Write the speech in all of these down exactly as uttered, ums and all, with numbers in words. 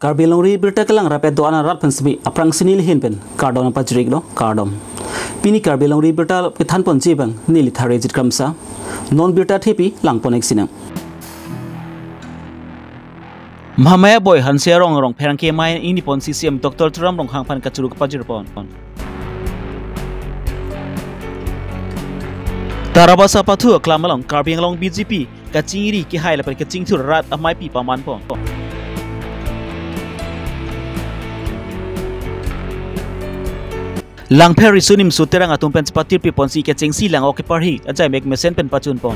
Karbi Longri Birta kelang rapet do-an arat pen semi aphrangsi neli ahin pen kardom pajir-iklo, kardom. Pini Karbi Longri Birta kethan ponji abang neli Tharejit Kramsa. Non birta thepi lang pon-ik sinang. Mahamaya Bhoi Hanse arong arong pherangke amei ingni ponsi C M Doctor Tuliram Ronghang aphan kachoro kepajir pon. Tarabasa pathu aklam along Karbi Anglong B J P kachingri kehai lapen kachingthur rat ameipi paman pon. Langpher Riso Nimso Terang atum pen chepatirpi ponsi kechengsi lang-ok keparhi ajai mek mesen pen pachun pon.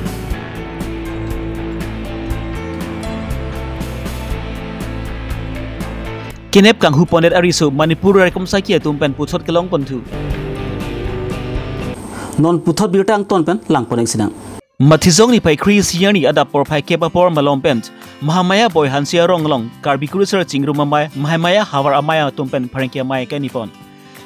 Kenep kanghu pondet ariso Manipur raikom saki atum pen puthot kelong ponthu. Non puthot birta angton pen lang pon-ik sinang. Mathijong niphai kre-isi arni adap porphai kep apor malom pen Mahamaya Bhoi Hanse arong along Karbi kurusar chingrum amei Mahamaya havar amei atum pen pherangke amei kangni pon.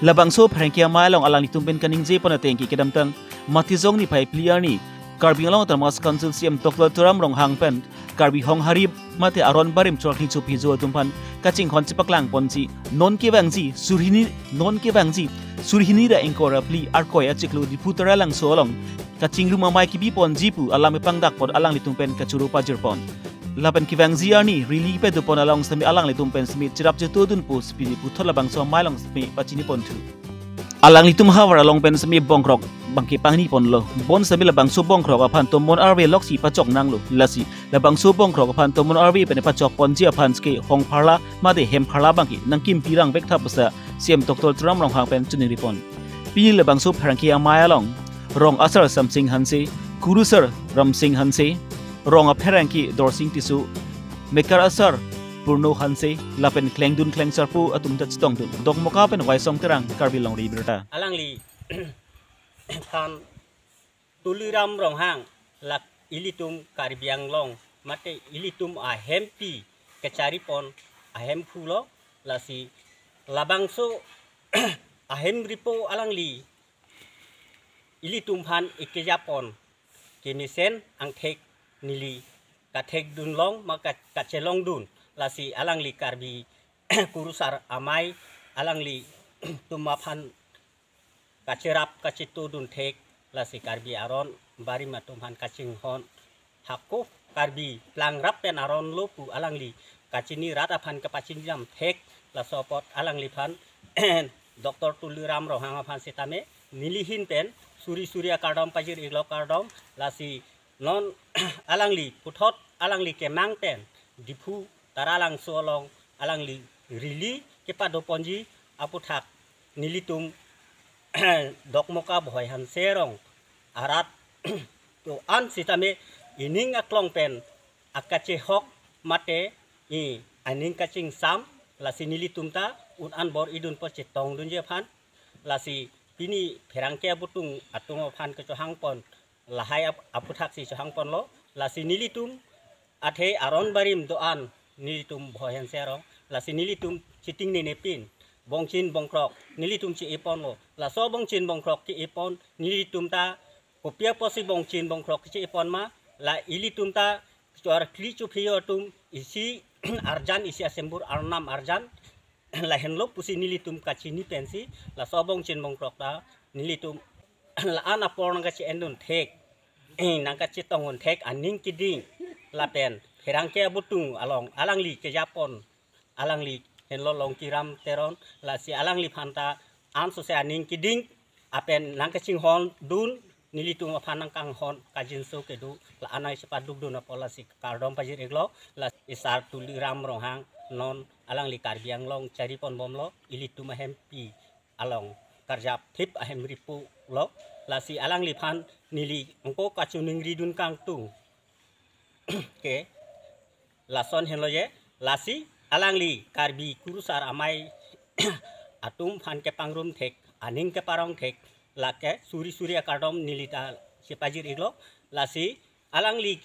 Labangso pherangke amei along alanglitum pen kaningje pon ateng ke kedamtang Mathijong niphai phli arni Karbi Anglong Autonomous Council C M Doctor Tuliram Ronghang pen Karbi Honghari mate aron barim chorkhli chophi jo atum aphan kachinghon chepaklang ponsi non kevangji suri hini, non kevangji suri hini ra ingkoi ra phli Arkoi achiklo Diphu Taralangso along kachingrum amei kebi ponji pu alam kepangdak pon alanglitum pen kachoro pajir pon. Lapen kevangji arni rally kedo pon along semi alanglitum pen semi cherap cheto dun pusi pini puthot labangso amei along semi pachini ponthu. Alanglitum havar along pen semi bongkrok bangke pangni ponlo. Bonsitame labangso bongkrok aphan tomon arve loksi pachok nanglo. Lasi labangso bongkrok aphan tomon arve pen pachok ponji aphan ke hong pharla mate hem pharla bangke nangkimpi rang vek tha pusi C M Doctor Tuliram Ronghang pen chiningri pon. Pini labangso pherangke amei along rong asar Samsing Hanse, kurusar Ramsing Hanse, rong apherangke Dorsing Tisso, mekar asar Purno Hanse lapen klengdun klengsarpo atum ta chetongdun. Dokmoka pen Waisong Terang, Karbi Longri Birta. Alangli phan Tuliram Ronghang lake ilitum Karbi Anglong mate ilitum ahempi kechari pon ahemphu lo, lasi labangso ahemripo alangli ilitum aphan ekeja pon kemesen angthek neli kathek dun long ma ka-, kachelong dun, lasi alangli Karbi kurusar amei alanglitum aphan kacherap kacheto dun thek, lasi Karbi aron barim atum aphan kachinghon hako Karbi plangrap pen aron lo pu alangli kachini rat aphan kapachini dam thek, laso apot alangli phan Doctor Tuliram Ronghang aphan sitame neli ahin pen suri suri akardom pajir-iklo, kardom. Lasi non alangli puthot alangli kemang pen Diphu Taralangso along alangli rally kepado ponji aputhak nelitum Dokmoka Bhoi Hanse arong arat do-an sitame ining aklong pen akachehok mate i aning kachingsam, lasi nelitum ta un an bor-idun po chetong dunji aphan, lasi pini pherangke abutung atum aphan kechohang pon lahai ap-, aputhak si chohang ponlo, lasi nelitum athe aron barim do-an nelitum Bhoi Hanse arong, lasi nelitum chitingnene pin bongchin bongkrok nelitum che-e ponlo, laso bongchin bongkrok che-e pon nelitum ta kopi apotsi bongchin bongkrok che-e pon ma, la ilitum ta chorkhli chophi atum isi arjan isi asembur arnam arjan lahenlo pusi nelitum kachini pensi laso bongchin bongkrok ta nelitum la-an apor nangkache-endun thek, nangkachetongdun thek aning keding lapen pherangke abutung along alangli keja pon alangli henlo Longkiram Teron, lasi alangli phan ta ansose aning keding apen nangkachinghon dun nelitum aphan nangkanghon kajinso kedo la-an nangchepaduk dun apot lasi kardom pajir-iklo, lasi sar Tuliram Ronghang non alangli Karbi Anglong chari pon bomlo, ilitum ahempi along karjapthip ahemripo lo, lasi alangli phan neli angko kachiningri dun kangtung ke lason henlo je, lasi alangli Karbi kurusar amei atum phan kepangrum thek aning keparong thek lake suri suri akardom neli ta chepajir-iklo, lasi alangli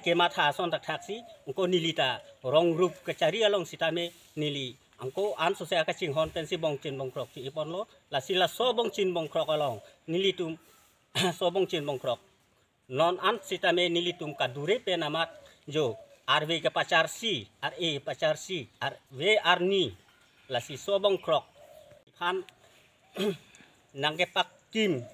kematha ason thakthak si angko neli ta rong rup kachari along sitame neli angko ansose akachinghon pensi bongchin bongkrok che-e ponlo, lasi laso bongchin bongkrok along nelitum so bongchin bongkrok non an sitame nelitum kadure pen amat jo arve kepacharsi, ar-e kepacharsi, arve arni, lasi so bongkrok aphan nangkepakimji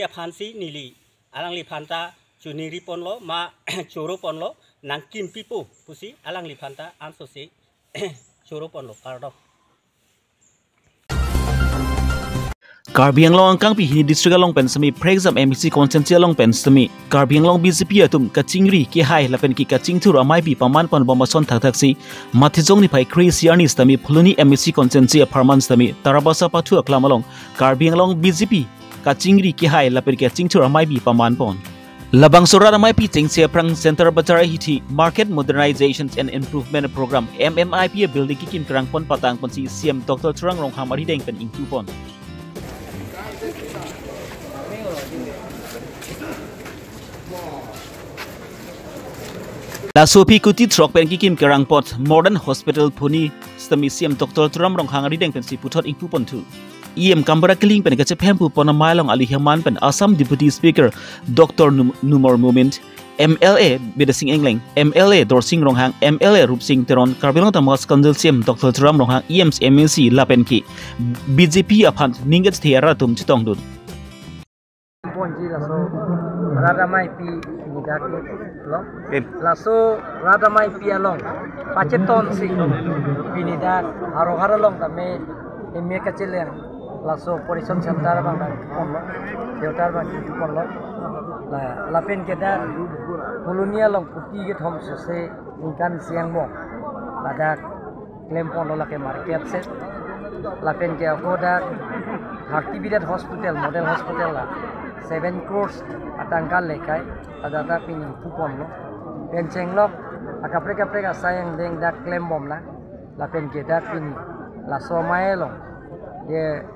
aphansi neli alangliphan ta choningri ponlo, ma choro ponlo, nangkimpipo pusi alangliphan ta ansose choro ponlo, kardom. Karbi Anglong angkangpi hini district along pen semi Phrekjam M A C constituency along pen semi Karbi Anglong B J P atum kachingri kehai lapen ke kachingthur ameipi paman ponbom ason thakthaksi Matijong niphai kre-isi arni sitame Phuloni M A C constituency apharman sitame Tarabasa pathu aklam along Karbi Anglong B J P kachingri kehai lapen ke kachingthur ameipi paman pon. Labangso rat ameipi chengsi aphrang Centre Bazar ahithi Market Modernization and Improvement Programme, M M I P a building kekim kerang pon patang ponsi C M Doctor Tuliram Ronghang arideng pen ingpu pon. Laso aphi kuti throk pen kekim kerang apot Modern Hospital Phuloni sitame C M Doctor Tuliram Ronghang arideng pensi puthot ingpu ponthu. E M Kambara Killing pen kachephem pu pon amei along ali heman pen Assam Deputy Speaker Doctor Num-, Numal Momin, M L A Bidya Sing Engleng, M L A Dorsing Ronghang, M L A Rupsing Teron, Karbi Anglong Autonomous Council C M Doctor Tuliram Ronghang, E M C, M A C lapen ke B J P aphan ning kachethe arat atum chetongdun. Ponji laso rat ameipi pini dak lo. Em. Laso rat ameipi along pachetonsi pini dak Howraghat along tame M A kacheleng laso operation center abang dak ponlo, theater abang ponlo. La, lapen ke dak Phuloni along kuti kethom sose ningkan isi angbong ladak klem ponlo, lake market shed. Lapen ke ako dak Bharti Bidet Hospital, Model Hospital la seven crores atangka lekai, ladak ta pini ingpu ponlo. Pen chenglok akaprek kaprek asai angdeng dak klembomlang. Lapen ke dak pini laso amei along, je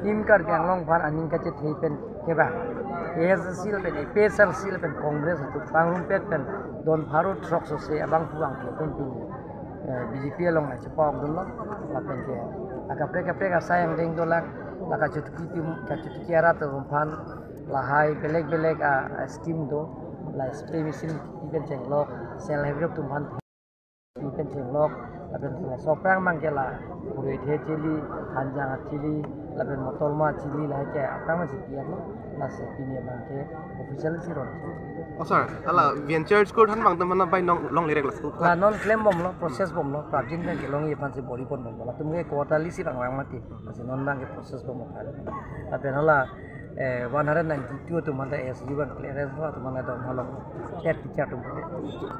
Team Karbi Anglong aphan aning kachethe pen kevang A S D C lapen A P H L C lapen Congress atum pangrumpet pen don pharo throk sose abang puang ke pen pini, eh, B J P along nangchepa-okdunlo. Lapen ke akaprek kaprek asai angdeng dolang, la kachotuki atum, kachotuki arat atum aphan lahai belek belek a, a scheme do, la spray machine pen chenglok, self help group atum aphan pen chenglok, lapen ke laso aphrang abang ke la, puri the chili, hanjang chili, lapen motolma chili, lahai ke aphrang si piaklo, lasi pini abang ke official si ron. Oh, sir, hala venture school than abang teman bai nong longle rek laso. La non klembomlo, process bomlo, prapjin pen kelongji aphansi bor-i ponbomlo. Latum ke quarterly si vangvang mati. Lasi non abang ke process bomlo. Lapen hala, eh, one hundred ninety-two atum anta S U abang clearance lo, atum anta dom halong. Head teacher atum.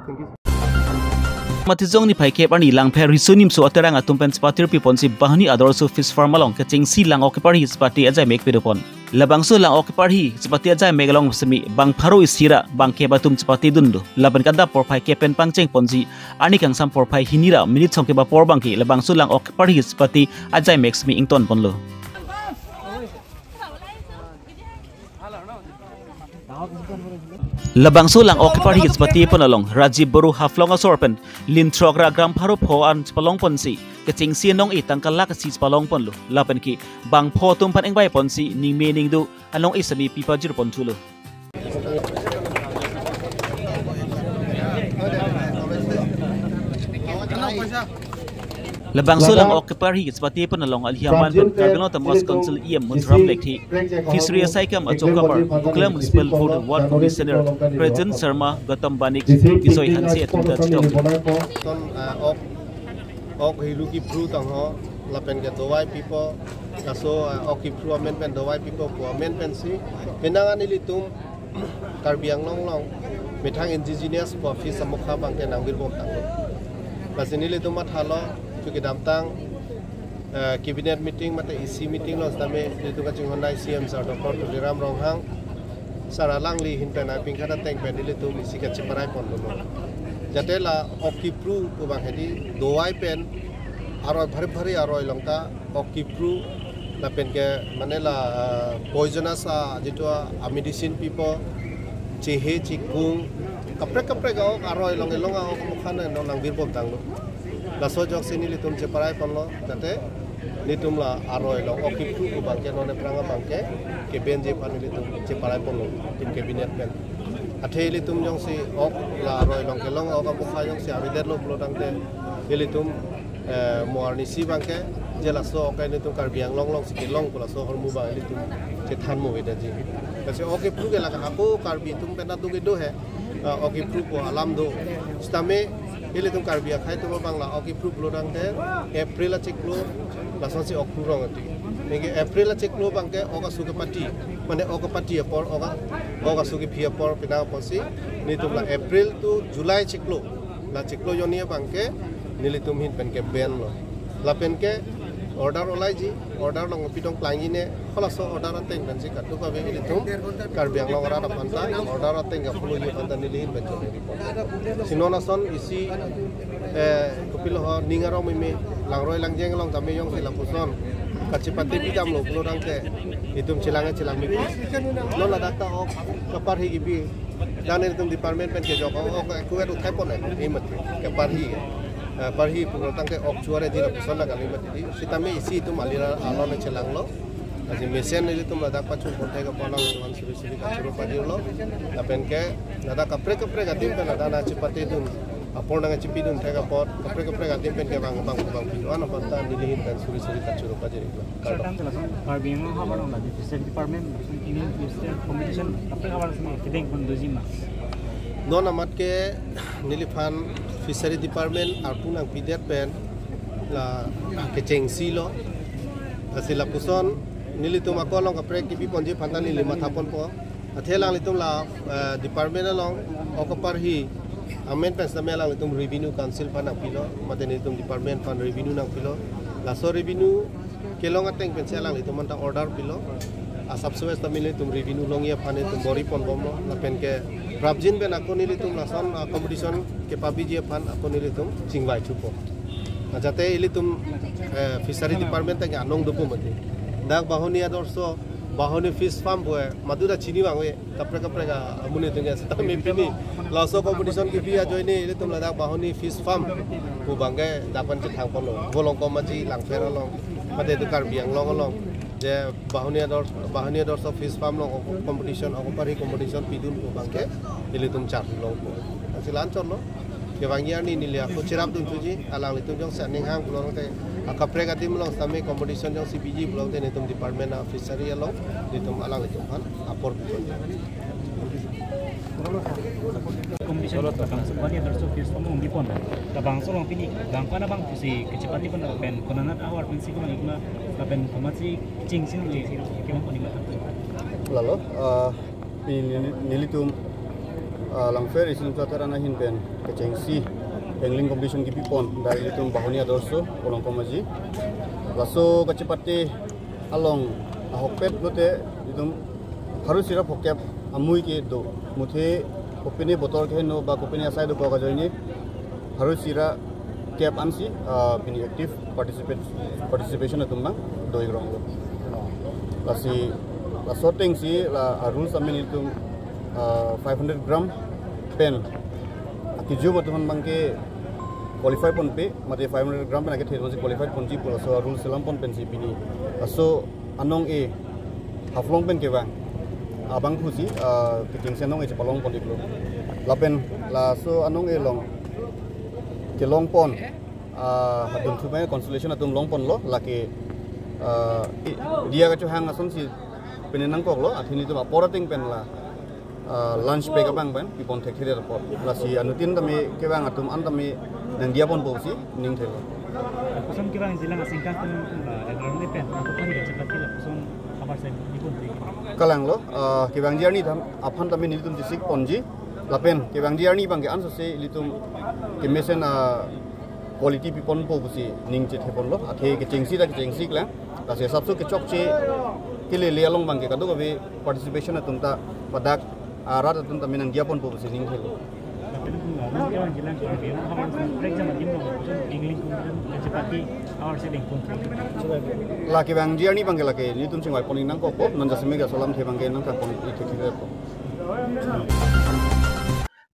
Thank you. Matijong niphai kep arni Langpher Riso Nimso Aterang atum pen chepate pirpi ponsi Bahani Adorsho Fish Farm along kechengsi lang-ok keparhi chepate ajai mek pado pon. Labangso lang-ok keparhi chepate ajai mek along semi bang pharo isi ra bang kep atum chepatedun do. Lapen ke adap porphai kep pen pangcheng ponsi arni kangsam porphai hini ra minute songkep apor abang ke labangso lang-ok keparhi chepate ajai mek semi ington ponlo. Labangso lang-ok keparhi chepate pon along Rajib Boro Haflong asor pen lin throk ra gram pharo pho an chepalong ponsi kechengsi anong-e tangka lakh isi chepalong ponlo. Lapen ke bang pho atum aphan ingvai ponsi ningme ningdo anong-e semi pipajir ponthulo. Labangso lang-ok keparhi chepate pon along ali heman pen Karbi Anglong Autonomous Council E M Monturam Lekthe, Fishery asaikam Achok Kamar, Bukla Municipal Board Ward Commissioner President Sharma, Gautam Banik, Bijoy Hanse atum ta chetong. Ton, ah, ok, ok hiru kiphru tangho, lapen ke dawai pipo, laso, ah, ok kiphru amen pen dawai pipo, pu amen pensi, penang an ilitum Karbi Anglong along methang indigenous pu a-fish amokha abang ke nangvirbom tanglo. Lasi nelitum mathalo, chuki damtang, eh, cabinet meeting mate E C meeting lo sitame nelitum kachinghon nai C M sir Doctor Tuliram Ronghang sir alangli ahin pen aping kata teng pen nelitum isi kacheparai pon dolo. Jate la ok kiphru pu abang hedi dawai pen aroi bhari bhari aroi along ta ok kiphru lapen ke mane la, ah, poisonous a jitu a, a medicine pipo, chehe chikung, kaprek kaprek a-ok aroi along elong a-ok mokha no nangvirbom tanglo. Laso ajoksi nelitum cheparai ponlo, jate nelitum la aroi along ok kiphru pu abang ke non aphrang abang ke kebenji aphan nelitum cheparai ponlo, nelitum cabinet pen. Athe ilitum jongsi ok la aroi along kelong ok amokha jongsi avedetlo pulo tangte ilitum eh, mo arnisi abangke je laso ok ilitum Karbi Anglong alongsi kelong pu laso ahormu abang ilitum chethan mo avedet ji. Lasi ok kepru ke lake ako Karbi atum pen aduk kedo he, eh, ok kepru pu alam do. Sitame ilitum Karbi akhei atum abang la ok kepru pulo tangte April achiklo lasonsi ok kepru rong ati. Neke April achiklo abangke ok asu kepati, mane ok kepati apor, ok a-, ok asu kephi apor, penang aporsi nelitum la April to July chiklo, la chiklo jonni abangke nelitum ahin pen ke ban lo. Lapen ke order olaiji, order along pidong klang-i ne, halaso order ateng pensi kadokave ilitum Karbi Anglong arat aphanta order ateng ke-follow-ji aphanta neli ahin pen choneri pon. Si non ason isi, eh, kopilo ho ning arong meme, langroi langjeng along tame jongsi lapuson kachepate pidamlo pulo tangte itum chelang chelang meme. Non ladak ta ok kaparhi kebi, dan itum department pen kejok ok kuat uthai pon eh, imat kaparhi. Eh, parhi pulo tangte ok chuare di lapuson na kali mati. Sitame isi itum alira alon chelanglo. Lasi mesen ilitum ladak pachun pon thek apot along itum suri suri kachoro pajirlo. Lapen ke ladak kaprek kaprek adim pen ladak nangchepatedun apor nangchepidun thek apot kaprek kaprek adim pen kevang bang bang pido-an aphanta neli ahin pen suri suri kachoro pajirlo. Sir, tang jelas, Karbi Anglong havar along la fishery department, fishery competition, kaprek havar si kedeng pon doji ma? Non amat ke neliphan fishery department arpu nangpidet pen la kechengsi lo. Lasi lapuson nelitum ako along kaprek kebi ponji aphanta neli matha ponpo. Athe alanglitum la, eh, department along ok kaparhi amen pen sitame alanglitum revenue council aphan nangpilo, mate nelitum department aphan revenue nangpilo. Laso revenue kelong ateng pensi alanglitum aphanta order pilo. Asap sewes tame nelitum revenue longji aphan nelitum bor-i ponbomlo. Lapen ke prapjin pen ako nelitum lason, ah, competition kepabiji aphan ako nelitum chingvai thupo. Ah, jate ilitum, eh, fishery department ta ke anong dopo mati. Dak Bahuni Adorsho, Bahuni Fish Farm pu eh, madu ta chini vangve, kaprek kaprek amonit atum ke. Sitame pini laso competition kebi ajoine ilitum ladak Bahuni Fish Farm pu abangke dak pen chethang ponlo. Volongkom Aji Langpher along, mate itum Karbi Anglong along, je Bahuni Ador, Bahuni Adorsho Fish Farm along competition, ok kaparhi competition pidun pu abangke ilitum charlongpo. Lasi la-an chotlo. Kevangji arni neli ako cherapdun thuji, alanglitum jongsi aning hang pulo tangte, akaprek adim along sitame competition jongsi biji pulo tangte nelitum department a-fishery along nelitum alanglitum aphan apor pipon. Competition labangso Bahuni Adorsho Fish Farm along bipon. Labangso along pini bang ko-an abang pusi kachepate pon lapen konat ahavar pensi ko-an ikma lapen komatsi chingsi nangji kemang pon ikma? Lalo, ah, Pini neli-, nelitum, ah, Langpher Isi Limsa Teron ahin pen kechengsi angling competition kepipon, dak ilitum Bahuni Adorsho, Volongkom Aji. Laso kachepate along ahokpet lote itum pharo isi ra phokep amui kedo. Muthe kopine botor keheno ba kopine asai dokok ajoine pharo isi ra kep ansi, ah, pini active participate, participation atum abang do-ik ronglo. Lasi, laso atengsi la, ah, rules amen itum, ah, five hundred gram pen akejum atum abangke qualify ponpe, mate five hundred gram pen akethe atumsi qualify ponji pu laso rules selam pon pensi pini. Laso anong-e Haflong pen kevang abang pusi, ah, kechengsi anong-e chepalong pon-iklo. Lapen laso anong-e along kelong pon, ah, hadun thu pen consolation atum long ponlo, lake, ah, i-, diya kachohang asonsi pine nangkoklo, athe nelitum apor ateng pen la, ah, lunch pack abang pen pipon thekthedet apot. Lasi anuttin tame kevang atum an tame nangdiya ponpo pusi ning thelo. Lapuson kevangjilang asengkan pen, ah, environment pen, ah, kopari kachepate lapuson havar si bipon thek. Kalanglo, ah, kevangji arni atum aphan tame nelitum chesik ponji, lapen kevangji arni abangke ansose ilitum kemesen, ah, quality piponpo pusi ning chethe ponlo, athe kechengsi ta kechengsi klang, lasi asapso kechokche kelele along abangke kadokave participation atum ta padak arat atum tame nangdiya ponpo pusi ning thelo. Lapen kevangjilang Karbi Anglong havar si prek jam adim lo, angling kum kachepate havar si dengpon. La kevangji arni abangke lake nelitum chingvai pon-ik nangkokpo, non jasemet ke aso alamthe abangke nangthan pon-ik thekthepo.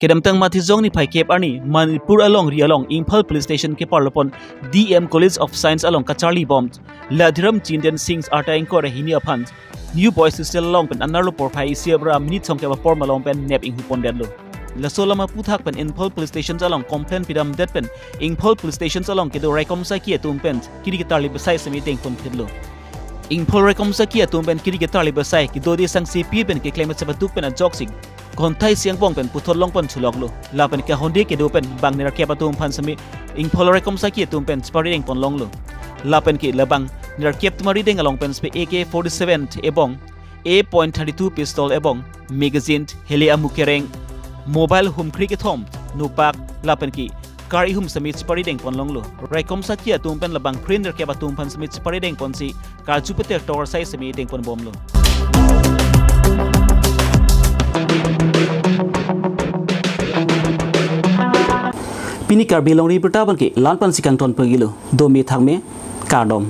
Kedamtang Matijong niphai kep arni Manipur alongri along Imphal Police Station keparlo pon D M College of Science along kacharli bom Ladhiram Chindan Singh arta ingkoi ra hini aphan New Boys Hostel along pen anerlo porphai isi abra minute songkep apor malom pen nep inghu pondetlo. Laso alam aphuthak pen Imphal Police Station along complaint pidamdet pen Imphal Police Station along kedo raikom saki atum pen kiri ketarli besai semi dengpon phitlo. Imphal raikom saki atum pen kiri ketarli besai kedo de sangse pir pen keklem chepatuk pen ajoksi ghonta isi angbong pen puthot longpon chuloklo. Lapen ke honde kedo pen bang nerkep atum aphan semi Imphal raikom saki atum pen chepari dengpon longlo. Lapen ke labang nerkep atum arideng along pen semi A K forty-seven ebong A point thirty-two pistol ebong magazine, heli amu kereng, mobile humkri kethom, nopak, lapen ke car ihum semi chepari dengpon longlo. Raikom saki atum pen labang phrin nerkep atum aphan semi chepari dengponsi karju peter tor sai semi dengpon bomlo. Pini Karbi Longri Abirta abang ke la-an pensi kangton pagilo. Dome thakme, kardom.